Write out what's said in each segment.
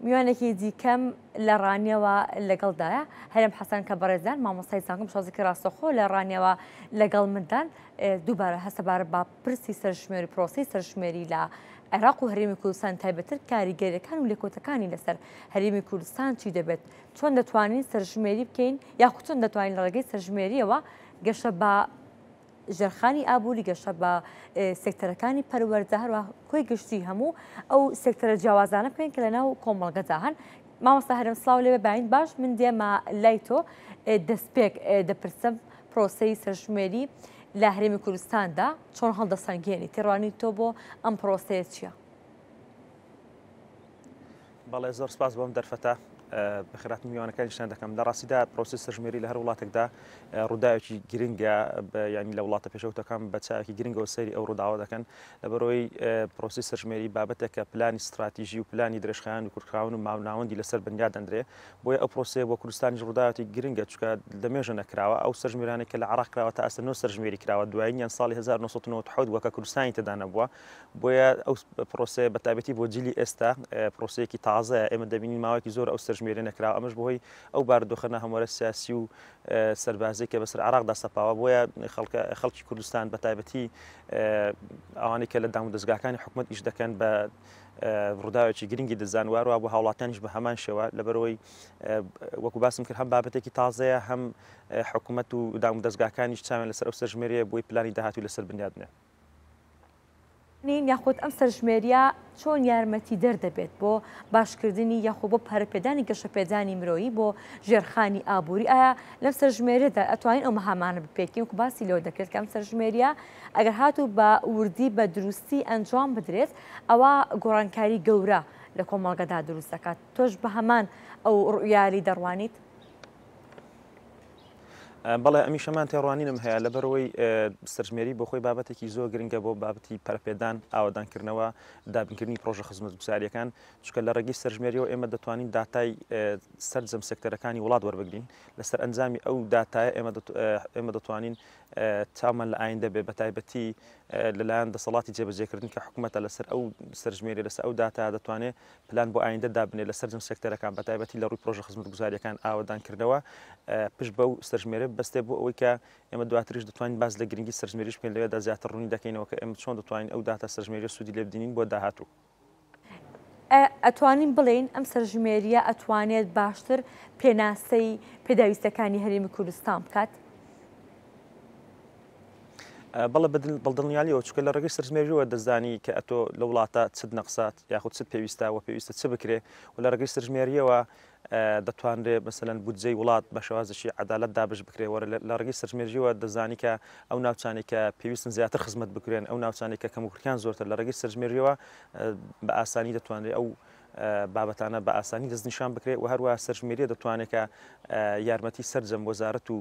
میوانێکی دیکەم لە ڕانیەوە لەگەڵدایە، هەرێم حەسەن کە بەڕێزیان مامۆستای زانکۆم شازێکی ڕاستەخۆ لە ڕانیەوە لەگەڵ مندان. دووبارە هەسەبارە بە پرسی سەرژمێری پرۆسەی سەرژمێری لە عێراق و هەرێمی کوردستان تایبەتتر کاریگەریەکان و لێکۆتەکانی لەسەر هەرێمی کوردستان چی دەبێت، چۆن دەتوانین سەرژمێری بکەین یاخود چۆن دەتوانین لە ڕێگەی سەرژمێریەوە گەشە بە ژێرخانی ئابووری، گەشە بە سێکتەرەکانی پەروەردە، هەروەها کۆی گشتی هەموو ئەو سێکتەرە جیاوازانە بکەین کە لەناو کۆمەڵگەدا هەن. مامۆستا هەرێم سڵاو لێبێ، باین باش من دێمە لای تۆ دەستپێک دەپرسم پرۆسەی سەرژمێری لە هەرێمی کوردستاندا چۆن هەڵدەسەنگێنی، تێڕوانینی تۆ بۆ ئەم پرۆسەیە چییە؟ بەڵێ زۆر سپاس بۆم دەرفەتە بەخێرهاتنی میوانەکانیشتان دەکەم. لە ڕاستیدا پرۆسەی سەرژمێری لە هەر وڵاتێکدا ڕووداوێکی گرنگە، ینی لە وڵاتە پێشەوتەکان بە چاوێکی گرنگەوە سەیری ئەو ڕووداوە دەکەن. لەبەرەوەی پرۆسەی سەرژمێری بابەتێکە پلانی ستراتیژی و پلانی درێژخایەن و کورتخاوەن و ماوناوەندی لەسەر بنیات دەنرێ. بۆیە ئەو پرۆسەیە بۆ کوردستانیش ڕووداوێکی گرنگە، چونکە لەمێژە نەکراوە. ئەو سەرژمێرانەی کە لە عێراق کراوە تا ئێستا 9 سەرژمێری کراوە، دوایینیان ساڵی 1997 بووە کە کوردستانی تێدا نەبووە. بۆیە ئەو پرۆسەیە بە تایبەتی بۆ جیلی ئێستا پرۆسەیەکی تازەیە. ئێمە دەبینین ماوەیەکی زۆر ئەو سەرژمێریە نەکراوە، ئەمەش بەهۆی ئەو بارودۆخە ناهەموارە سیاسی و سەربازی کە بەسەر عێراقدا سەپاوە. بۆیە خەڵکی کوردستان بە تایبەتی ئەوانەی کە لە دامودەزگاکانی حکومەت ئیش دەکەن بە ڕووداوێکی گرنگی دەزان، واروا بۆ هاوڵاتیانیش بە هەمان شێوە. لەبەرەوەی وەکو باسم کرد هەم بابەتێکی تازەیە، هەم حکومەت و دامودەزگاکانیش چاویان لەسەر ئەو سەرژمێریە بۆی پلانی داهاتووی لەسەر بنیات بنێن. نین یاخود ئەم سەرژمێریە چۆن یارمەتیدەر دەبێت بۆ باشکردنی یاخۆ بۆ پەرەپێدانی گەشەپێدانی مرۆیی بۆ ژێرخانی ئابووری؟ ئایا لەم سەرژمێریەدا ئەتوانین ئەو مەهامانە بپێکین وەکو باسی لەوە دەکرێت کە ئەم سەرژمێریە ئەگەر هاتوو بە وردی بە دروستی ئەنجام بدرێت ئەوا گۆڕانکاری گەورە لە کۆمەڵگەدا دروست دەکات، تۆش بە هەمان ئەو ڕوئیالی دەڕوانیت؟ بەڵێ ئەمیش هەمان تێڕوانینم هەیە، لەبەرئەوەی سەرژمێری بۆ خۆی بابەتێکی زۆر گرنگە بۆ بابەتی پەرەپێدان، ئاوەدانکردنەوە، دابینکردنی پرۆژە خزمەتگوزارییەکان، چونکە لە ڕێگەی سەرژمێریەوە ئێمە دەتوانین داتای سەرجەم سێکتەرەکانی وڵات وەربگرین، لەسەر ئەنجامی ئەو داتایە ئێمە دەتوانین چاومان لە ئایندە بێ، بە تایبەتی لەلایەن دەسەڵاتی جێبەجێکردن کە حکوومەتە لەسەر ئەو سەرژمێری لەسەر ئەو داتا دەتوانێت پلان بۆ ئایندە دابنێت لە سەرجەم سێکتەرەکان بە تایبەتی لە ڕووی پرۆژە خزمەتگوزارییەکان ئاوەدانکردنەوە پشت بەو سەرژمێرە ببەستێ بۆ ئەوەی کە ئێمە دواتریش دەتوانین باس لە گرنگی سەرژمێریش بکەین لەوێدا زیاتر ڕوونی دەکەینەوە کە ئێمە چۆن دەتوانین ئەو داتا سەرژمێریە سوودی لێ ببینین بۆ داهاتوو. ئەتوانین بڵێین ئەم سەرژمێرییە ئەتوانێت باشتر پێناسەی پێداویستیەکانی هەرێمی کوردستان بکات؟ بەڵێ بە دڵنیاییەوە، چونکە لە ڕێگەی سەرژمێریەوە دەزانی کە ئەتۆ لە وڵاتە چت نەقسە یاخود چت پێویستە و پێویستە چ بکرێ و لە ڕێگەی سەرژمێریەوە دەتوانرێ مەسەلەن بودجەی وڵات بە شێوازێکی عەدالەت دابش بکرێ و لە ڕێگەی سەرژمێریەوە دەزانی کە ئەو ناوچانەی کە پێویستن زیاتر خزمەت بکرێن، ئەو ناوچانەی کە کەموکورتیان زۆرتر لە ڕێگەی سەرژمێریەوە بە ئاسانی دەتوانرێ ئەو بابەتانە بە ئاسانی دەستنیشان بکرێ و هەروەها سەرژمێریە دەتوانێت کە یارمەتی سەرجەم وەزارەت و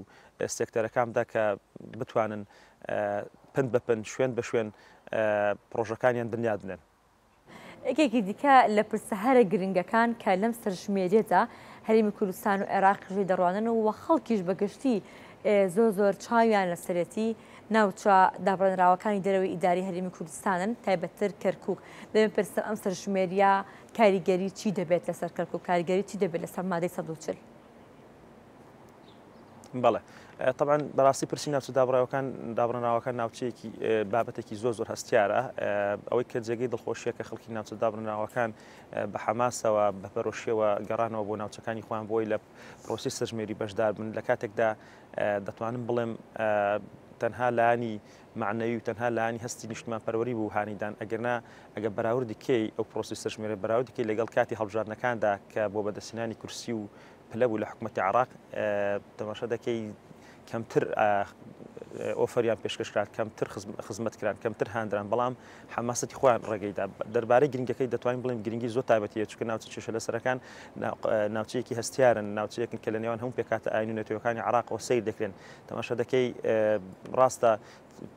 سێکتەرەکان بدا کە بتوانن پند بە پند، شوێن بە شوێن پڕۆژەکانیان بنیات بنێن. یەکێکی دیکە لە پرسە هەرە گرنگەکان کە لەم سەرژمێریەدا هەرێمی کوردستان و عێراقیش لێی دەڕوانن و خەڵکیش بە گشتی زۆر زۆر چاویان لەسەرێتی ناوچە دابڕێنراوەکانی دەرەوەی ئیداری هەرێمی کوردستانن، تایبەتتر کەرکوک. دەمێ پرسم ئەم سەرژمێریە کاریگەری چی دەبێت لەسەر کەرکوک، کاریگەری چی دەبێت لەسەر مادەی 140؟ بەڵێ تەبعەن بەڕاستی پرسی ناوچە دابڕاوەکان دابڕنراوەکان ناوچەیەکی بابەتێکی زۆر زۆر هەستیارە ئەوەی کە جێگەی دڵخۆشیە کە خەڵکی ناوچە دابڕنراوەکان بە حەماسەوە بە پەرۆشیەوە گەڕانەوە بۆ ناوچەکانی خۆیان بۆی لە پرۆسی سەرژمێری بەشدار بن لە کاتێکدا دەتوانم بڵێم تەنها لانی معنەوی و تەنها لانی هەستی نیشتمانپەروەری بوو هانیدان ئەگەرنا ئەگە بەراوردی کەی ئەو پرۆسی سەرژمێرە بەراوردی کەی لەگەڵ کاتی هەڵبژاردنەکاندا کە بۆ بەدەستهێنانی کورسی و پلە بوو لە حکومەتی عێراق تەماشا دەکەی کەمتر ئۆفەریان پێشکەش کران کەمتر خزمەت کران کەمتر هاندران بەڵام حەماسەتی خۆیان ڕێگەیدا دەربارەی گرنگەکەی دەتوانین بڵێن گرنگی زۆر تایبەتیە چونکە ناوچە کێشە لەسەرەکان ناوچەیەکی هەستیارن ناوچەیەکن کە لە نێوان هەموو پێکهاتە ئاین و نەتەوەکانی عێراقەوە سەیر دەکرێن تەماشا دەکەی ڕاستە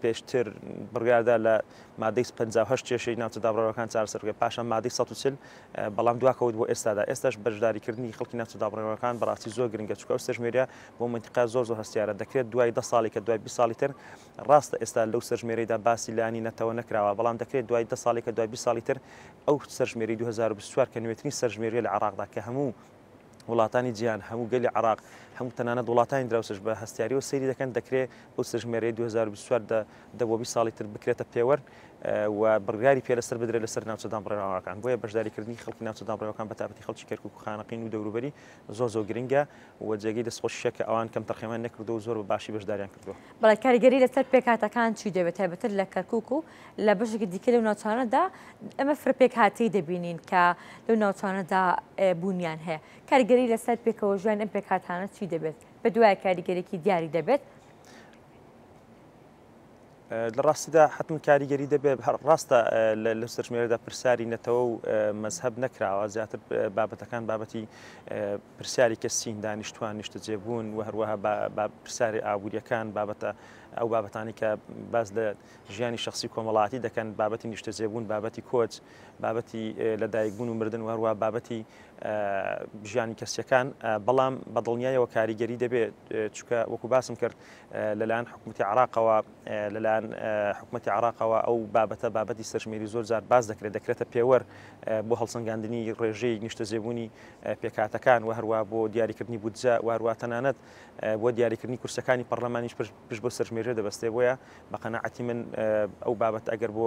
پێشتر بڕیاردا لە مادەی 58 کێشەی ناوچە دابڕاوەکان چارەسەر بکرێت، پاشان مادەی 140، بەڵام دواکەوت بۆ ئێستادا. ئێستاش بەشداریکردنی خەڵکی ناوچە دابڕاوەکان بەڕاستی زۆر گرنگە، چونکە ئەو سەرژمێریە بۆ مەنتیقە زۆر زۆر هەستیارە، دەکرێت دوای 10 ساڵی کە دوای 20 ساڵی تر، ڕاستە ئێستا لەو سەرژمێرەیدا باسی لایەنی نەتەوە نەکراوە، بەڵام دەکرێت دوای 10 ساڵی کە دوای 20 ساڵی تر ئەو سەرژمێری 2024 کە نوێترین سەرژمێریە لە عێراقدا کە هەموو وڵاتانی جیهان، هەموو گەلی عێراق، هەموو تەنانەت وڵاتانی دراوسێش بە هەستیاریەوە سەیری دەکەن، دەکرێ ئەو سەرژمێرەی 2024 دە بۆ 20 ساڵی تر بکرێتە پێوەر و بڕیاری پێ لەسەر بدرێت لەسەر ناوچە دامبڕێنراوەکان. بۆیە بەشداریکردنی خەڵکی ناوچە دامبڕێنراوەکان بە تایبەتی خەڵکی کەرکوک و خانەقین و دەوروبەری زۆر زۆر گرنگە و جێگەی دەستخۆشیشە کە ئەوان کەمتەرخەمیان نەکردووە و زۆر بە باشی بەشداریان کردووە. بەڵێ کاریگەری لەسەر پێکهاتەکان چی دەبێت تایبەتتر لە کەرکوک و لە بەشێکی دیکە لەو ناوچانەدا ئێمە فرە پێکهاتەی دەبینین کە لەو ناوچانەدا بوونیان هەیە کاریگەری لەسەر پێکەوە ژیان ئەم پێکهاتانە چی دەبێت بە دوای کاریگەرێکی دیاری دەبێت؟ لە ڕاستیدا حتمم کاریگەری دەبێت هەر ڕاستە لە سەرژمێرەدا پرسیاری نەتەوە و مەزهەب نەکراوە زیاتر بابەتەکان بابەتی پرسیاری کەسین دانیشتوان نیشتەجێبوون و هەروەها پرسیاری ئابووریەکان بابەتە ئەو بابەتانی کە باس لە ژیانی شەخسی و کۆمەڵایەتی دەکەن، بابەتی نیشتەجێبوون، بابەتی کۆچ، بابەتی لەدایکبوون و مردن و هەروەها بابەتی ژیانی کەسیەکان، بەڵام بە دڵنیایەوە کاریگەری دەبێت، چونکە وەکو باسم کرد لەلایەن حکوومەتی عراقەوە لەلایەن حکوومەتی عراقەوە ئەو بابەتە بابەتی سەرژمێری زۆر جار باس دەکرێت، دەکرێتە پێوەر بۆ هەڵسەنگاندنی ڕێژەی نیشتەجێبوونی پێکهاتەکان و هەروە بۆ دیاریکردنی بودجە و هەروە تەنانەت بۆ دیاریکردنی کورسەکانی پەرلەمانیش پشت بۆ سەرژمێریە دەبەستێ. بۆیە بە قەناعەتی من ئەو بابەتە ئەگەر بۆ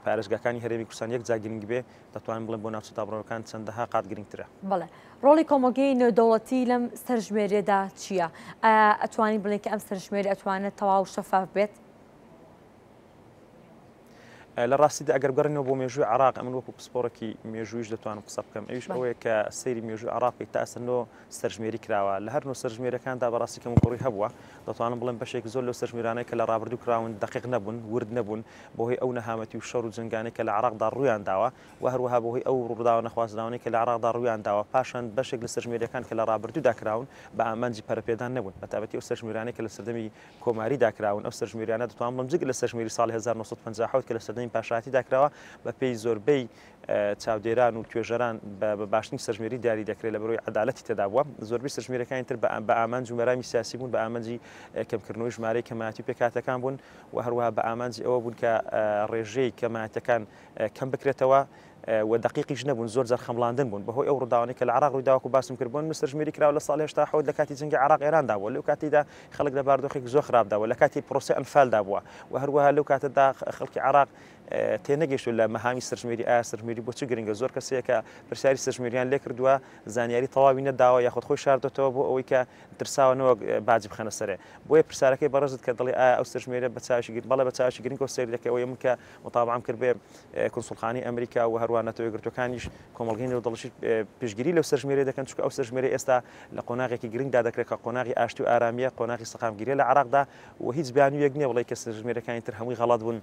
پارێزگاکانی هەرێمی کوردستان یەک جار گرنگ بێ، دەتوانم بڵێم بۆ ناوچە دابڕاوەکان چەندەها قات گرنگترە. بەڵێ. ڕۆڵی کۆمەڵگەی نێودەوڵەتی لەم سەرژمێرییەدا چییە؟ ئایا ئەتوانین بڵێین کە ئەم سەرژمێرییە ئەتوانێت تەواو شەفاف بێت؟ لە ڕاستیدا ئەگەر بگەڕێینەوە بۆ مێژووی عێراق، ئەمن وەکو پسپۆڕێکی مێژوویش دەتوانم قسە بکەم، ئەویش ئەوەیە کە سەیری مێژووی عێراق بکەیت تا ئێستا نۆ سەرژمێری کراوە، لە هەر نۆ سەرژمێرەکاندا بەڕاستی کەموکوڕی هەبووە، دەتوانم بڵێم بەشێک زۆر لەو سەرژمێرانەی کە لە ڕابردوو کراون دەقیق نەبوون، ورد نەبوون، بەهۆی ئەو نەهامەتی و شەڕ و جەنگانەی کە لە عێراقدا ڕوویان داوە و هەروەها بەهۆی ئەو ڕووداوە نەخوازراوانەی کە لە عێراقدا ڕوویان داوە، پاشان بەشێک لە سەرژمێرییەکان کە لە ڕابردوودا کراون بە ئامانجی پەرەپێدان نەبوون، بەتایبەتی ئەو سەرژمێرانەی کە لە سەردەمی کۆماریدا کراون، ئەو سەرژمێریانە دەتوانم بڵێم جگە لە سەرژمێری ساڵی 1957 کە لە سەردەمی پاشایەتیدا کراوە، بەپێی زۆربەی چاودێران و توێژەران بە باشترین سەرژمێری دیاری دەکرێت لەبەرئەوەی عەدالەتی تێدا بووە. زۆربەی سەرژمێریەکانی تر بە ئامانج و مەرامی سیاسی بوون، بە ئامانجی کەمکردنەوەی ژمارەی کەمایەتی و پێکهاتەکان بوون و هەروەها بە ئامانجی ئەوە بوون کە ڕێژەی کەمایەتەکان کەم بکرێتەوە و دەقیقیش نەبوون، زۆر جار خەمڵاندن بوون بەهۆی ئەو ڕووداوانەی کە لە عێراق ڕوویدا. وەکو باسم کرد بۆ نموونە سەرژمێری کراوە لە ساڵی 87 لە کاتی جەنگی عێراق ئێراندا بووە، لەو کاتیدا خەڵک لە بارودۆخێکی زۆر خراپدا بووە، لە کاتی پرۆسەی ئەنفالدا بووە و هەروەها لەو کاتەدا خەڵکی عێراق تێنەگەیشتوون لە مەهامی سەرژمێری، ئایا سەرژمێری بۆ چ گرنگە؟ زۆر کەس هەیە کە پرسیاری سەرژمێریان لێکردووە، زانیاری تەواوی نەداوە یاخود خۆی شاردۆتەوە بۆ ئەوەی کە ترساوە نەوەک باجی بخەنە سەرێ. بۆیە پرسیارەکەی بەڕێزت کە دەڵێی ئایا ئەو سەرژمێریە بە چاوێکی گرنگ، بەڵێ بە چاوێکی گرنگەوە سەیری دەکەی، ئەوەی من کە متابعەم کرد بێ کونسوڵخانەی ئەمریکا و هەروەها نەتەوە یەکگرتووەکانیش کۆمەڵگەی نێودەوڵەتیش پشتگیری لەو سەرژمێریە دەکەن، چونکە ئەو سەرژمێریە ئێستا لە قۆناغێکی گرنگدا دەکرێت کە قۆناغی ئاشتی و ئارامییە، قۆناغی سەقامگیریە لە عێراقدا و هیچ بیانوویەک نییە بڵێی کە سەرژمێریەکانی تر هەمووی غەڵەت بوون.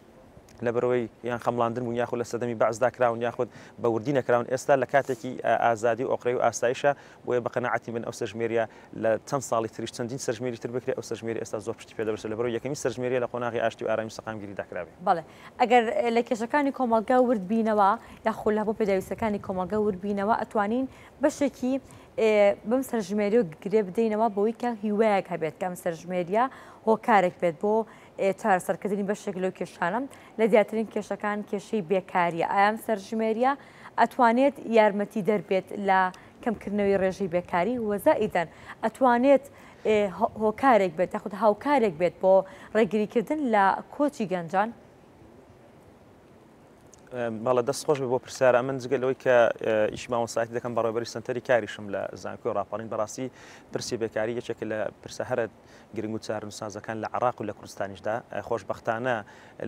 لەبەرئەوەی یان خەمڵاندن بوون یاخود لە سەردەمی بەعسدا کراون یاخود بە وردی نەکراون، ئێستا لە کاتێکی ئازادی و ئۆقرەی و ئاسایشە، بۆیە بە قەناعەتی من ئەو سەرژمێریە لە چەند ساڵی تریش چەندین سەرژمێری تر بکرێت، ئەو سەرژمێری ئێستا زۆر پشتی پێ دەبەستێت، لەبەرئەوەی یەکەمین سەرژمێریە لە قۆناغی ئاشتی و ئارامی و سەقامگیریدا کرابێ. بەڵێ ئەگەر لە کێشەکانی کۆمەڵگا ورد بینەوە یاخود لە هەموو پێداویستیەکانی کۆمەڵگا ورد بینەوە ئەتوانین بەشێکی بەم سەرژمێریە گرێ بدەینەوە بەوەی کە هیوایەک هەبێت کە ئەم سەرژمێریە هۆکارێک بێت بۆ چارەسەرکردنی بەشێک لەو کێشانە، لە دیارترین کێشەکان کێشەی بێکارییە، ئایا ئەم سەرژمێرییە ئەتوانێت یارمەتیدەر بێت لە کەمکردنەوەی ڕێژەی بێکاری و زائیدەن ئەتوانێت هۆکارێک بێت یاخود هاوکارێک بێت بۆ ڕێگریکردن لە کۆچی گەنجان؟ بەڵێ دەست خۆش بێ بۆ پرسیارە ئەمن جگە لەوەی کە ئیشی مامۆستایەتی دەکەم بەڕێوەبەری سەنتەری کاریشم لە زانکۆی ڕاپەڕین بەڕاستی پرسی بێکاری یەکێکە لە پرسە هەرە گرنگ و چارەنووسسازەکان لە عێراق و لە کوردستانیشدا خۆشبەختانە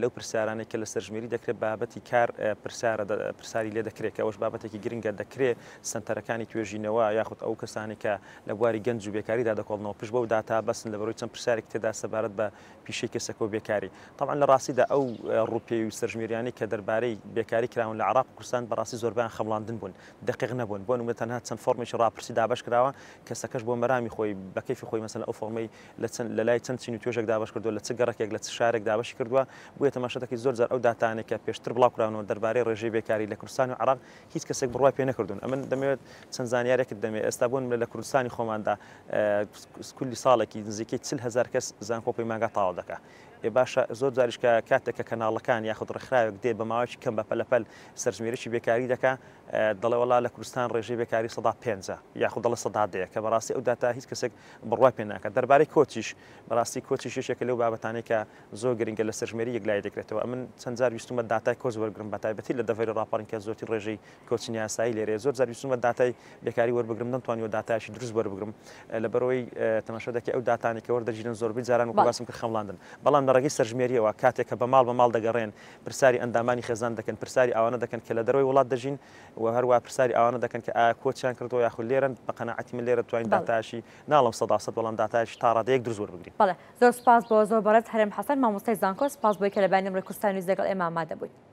لەو پرسیارانەی کە لە سەرژمێری دەکرێت بابەتی کار پرسیارە پرسیاری لێ دەکرێت کە ئەوەش بابەتێکی گرنگە دەکرێت سەنتەرەکانی توێژینەوە یاخود ئەو کەسانی کە لە بواری گەنج و بێکاریدا دەکۆڵنەوە پشت بەو داتا بەسن لە بەرەوەی چەند پرسیارێک تێدا سەبارەت بە پیشەی کەسەکە و بێکاری. تەبعەن لە ڕاستیدا ئەو ڕووپێوی و سەرژمێریانەی کە دەربارەی بێکاری کراون لە عێراق و کوردستان بەڕاستی زۆربەیان خەمڵاندن بوون، دەقیق نەبوون. بۆ نموونە تەنها چەند فۆرمێکی ڕاپرسی دابەش کراوە، کەسەکەش بۆ مەرامی خۆی، بە کەیفی خۆی مەسەلەن ئەو فۆرمەی لە چەند لە لای چەند چین و توێژێک دابەش کردووە، لە چ گەڕەکێک، لە چ شارێک دابەشی کردووە. بۆیە تەماشا دەکەیت زۆر جار ئەو داتایانەی کە پێشتر بڵاو کراونەوە دەربارەی ڕێژەی بێکاری لە کوردستان و عێراق هیچ کەسێک بڕوای پێ نەکردوون. ئەمن دەمەوێت چەند زانیارێکت دەمێ ئێستا بۆ نمونە لە کوردستانی خۆماندا کولی ساڵێکی نزیکەی 40 هەزار کەس زانکۆ پەیمانگا تەواو دەکا. ئێ باشە زۆر جاریش کە کاتێک کە کەناڵەکان یاخود ڕێکخراوێک دێ بە ماوەیەکی کەم بە پەلەپەل سەرژمێریی بێکاری دەکا دەڵێ وەڵا لە کوردستان ڕێژەی بێکاری 5%ە یاخود دەڵێ 10%ە کە بەڕاستی ئەو داتا هیچ کەسێک بڕوای پێ ناکات. دەربارەی کۆچیش بەڕاستی کۆچیش یەکێکە لەو بابەتانەی کە زۆر گرنگە لە سەرژمێری یەکلایی دەکرێتەوە. ئەمن چەند جار ویستومە داتای کۆچ وەرگرم بە تایبەتی لە دەڤەری ڕاپەڕین کە زۆرترین ڕێژەی کۆچی نایاسایی لێرەیە زۆر جار ویستومە داتای بێکاری وەربگرم نەمتوانیوە داتایەکی دروست وەربگرم لەبەرئەوەی تەماشا دەکەی ئەو داتانەی کە وەردەگیرن زۆربەی جاران وەکو باسم کرد خەمڵاندن بەڵام لە ڕێگەی سەرژمێریەوە کاتێک کە بە ماڵ بە ماڵ دەگەڕێن پرسیاری ئەندامانی خێزان دەکەن پرسیاری ئەوانە دەکەن کە لە دەرەوەی وڵات دەژین و هەروە پرسیاری ئەوانە دەکەن کە ئایا کۆچیان کردووە یاخود لێرەن بە قەناعەتی من لێرە توانین داتایەکی ناڵم 100% بەڵام داتایەکی تا ڕادەیەک دروست وەربگرین. بەڵێ زۆر سوپاس بۆ زۆر بەڕێز هەرێم حەسەن مامۆستای زانکۆ سوپاس بۆی کە لە بەیانی ئەمڕۆی کوردستان نیوز لەگەڵ ئێمە ئامادە بوویت.